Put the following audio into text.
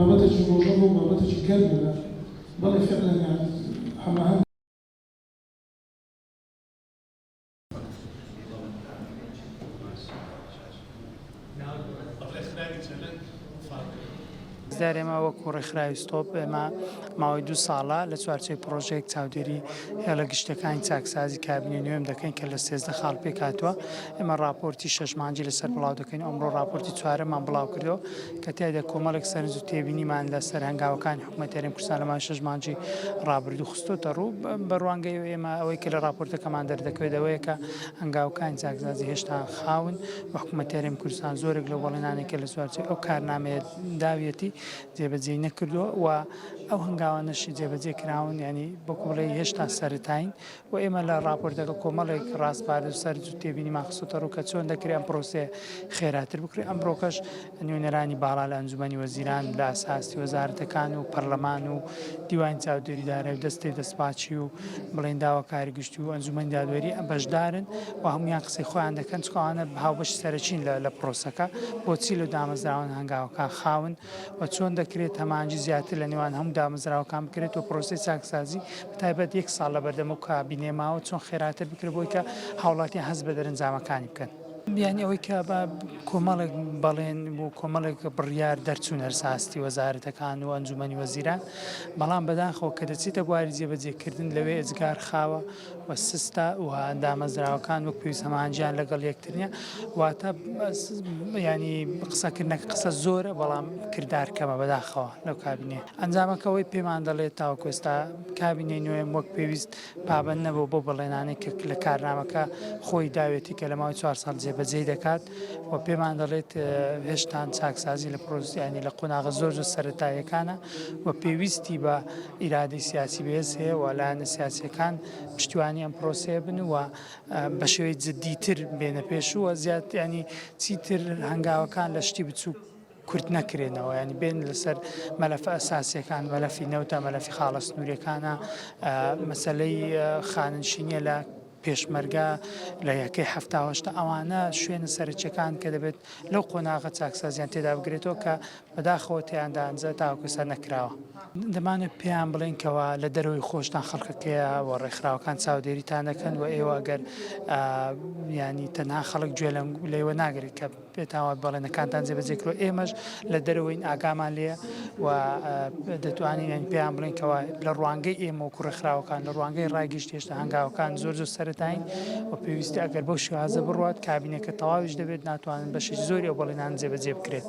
بابەتێکی ڕۆژەڤە و بابەتێکی گەرمە لە بەڵێ فعلا یانی هەماهەنگ. دیار ئێمە وەکو ڕێکخراوی ستۆپ ئێمە ماوەی دوو ساڵە لە چوارچێوەی پڕۆژەیەک چاودێری هێڵە گشتیەکانی چاکسازی کابینەی نوێم دەکەین کە لە 13 خاڵ پێکهاتووە ئێمە ڕاپۆرتی شەش مانگی لەسەر بڵاو دەکەین ئەمڕۆ ڕاپۆرتی چوارەمان بڵاو کردەوە کە تیایدا کۆمەڵێک سەرنج و تێبینیمان لەسەر هەنگاوەکانی حکوومەتی هەرێم کوردستان لە ماوەی شەش مانگی ڕابردوو خستۆتە ڕوو بە ڕوانگەی ئێمە ئەوەی کە لە ڕاپۆرتەکەمان دەردەکەوێت ئەوەیە کە هەنگاوەکانی چاکسازی هێشتا خاون و حکوومەتی هەرێمی کوردستان زۆرێک لەو بەڵێنانەی کە لە چوارچێوەی ئەو کارنامەیە داویەتی جێبەجێی نەکردووە و ئەو هەنگاوانەشی جێبەجێ کراون یانی وەکو بڵێی هێشتا سەرەتایین و ئێمە لە ڕاپۆرتەکە کۆمەڵێک ڕاسپاردە و سەرنج و تێبینیمان خستۆتە ڕوو کە چۆن دەکرێت ئەم پرۆسەیە خێراتر بکرێت ئەمڕۆکەش نوێنەرانی باڵا لە ئەنجومەنی وەزیران لە ئاستی وەزارەتەکان و پەرلەمان و دیوانی چاودێری دارایی و دەستەی دەستپاکی و بڵێن داواکاری گشتی و ئەنجومەنی دادوەری بەشدارن و هەموویان قسەی خۆیان دەکەن چونکە ئەوانە هاوبەشی سەرەکین لە پرۆسەکە بۆچی لەو دامەزراوەن هەنگاوەکان خاون و چۆن دەکرێت هەماهەنگی زیاتر لە نێوان هەموو دامەزراوەکان بکرێت و پرۆسەی چاکسازی بەتایبەت یەک ساڵ لەبەردەم ئەو کابینەیە ماوە چۆن خێراتر بکرێت بۆی کە هاوڵاتیان هەست بە دەرەنجامەکانی بکەن. یانی ئەوەی کە بە کۆمەڵێک بەڵێن و کۆمەڵێک بڕیار دەرچوون هەر ئاستی وەزارەتەکان و ئەنجومەنی وەزیران، بەڵام بەداخەوە کە دەچیتە بواری جێبەجێکردن لەوێ ئێجگار خاوە و سستە و دامەزراوەکان وەک پێویست هەماهەنگیان لەگەڵ یەکتر نییە، واتە یانی قسەکردنەکە قسە زۆرە بەڵام کردار کەمە بەداخەوە لەو کابینەیە. ئەنجامەکە ئەوەی پێمان دەڵێت تاوەکو ئێستا کابینەی نوێم وەک پێویست پابەند نەبووە بەو بەڵێنانەی کە لە کارنامەکە خۆی داوێتی کە لە ماوەی چوار ساڵ جێبەجێی دەکات و پێمان دەڵێت هێشتان چاکسازی لە پرۆسیانی لە قۆناغە زۆر زۆر سەرەتاییەکانە و پێویستی بە ئیرادەی سیاسی بەهێز هەیە و لایەنە سیاسیەکان پشتیوانی ئەم پرۆسەیە بن و بە شێوەی جدیتر بێنە پێش و زیاد ینی چیتر هەنگاوەکان لە شتی بچووک کورت نەکرێنەوە یانی بێن لەسەر مەلەفە ئەساسیەکان مەلەفی نەوتە مەلەفی خاڵە سنووریەکانە مەسەلەی خانەنشینیە لە پێشمەرگە لە یەکەی هەفتاهشتا ئەوانە شوێنە سەرەکیەکان کە دەبێت لەو قۆناغە چاکسازیان تێدا بگرێتەوە کە بەداخەوە تیاندا ئەنجا تاوەکو ئێستا نەکراوە. دەمانەوێت پێیان بڵێین کەوا لە دەرەوەی خۆشتان خەڵکەکەیە و ڕێکخراوەکان چاودێریتان دەکەن و ئێوە ئەگەر ینی تەنها خەڵک گوێ لێوە ناگرێت کە پێتان وابێ بەڵێنەکانتان جێبەجێ کردوە ئێمەش لە دەرەوەین ئاگامان لێیە و دەتوانین یانی پێیان بڵێین کەوا لە ڕوانگەی ئێمە وەکو ڕێکخراوەکان لە ڕوانگەی ڕای گشتی هێشتا هەنگاوەکان زۆر زۆر سەرەتایین و پێویستە ئەگەر بەو شێوازە بڕوات کابینەکە تەواویش دەبێت ناتوانن بەشێکی زۆری ئەو بەڵێنانە جێبەجێ بکرێت.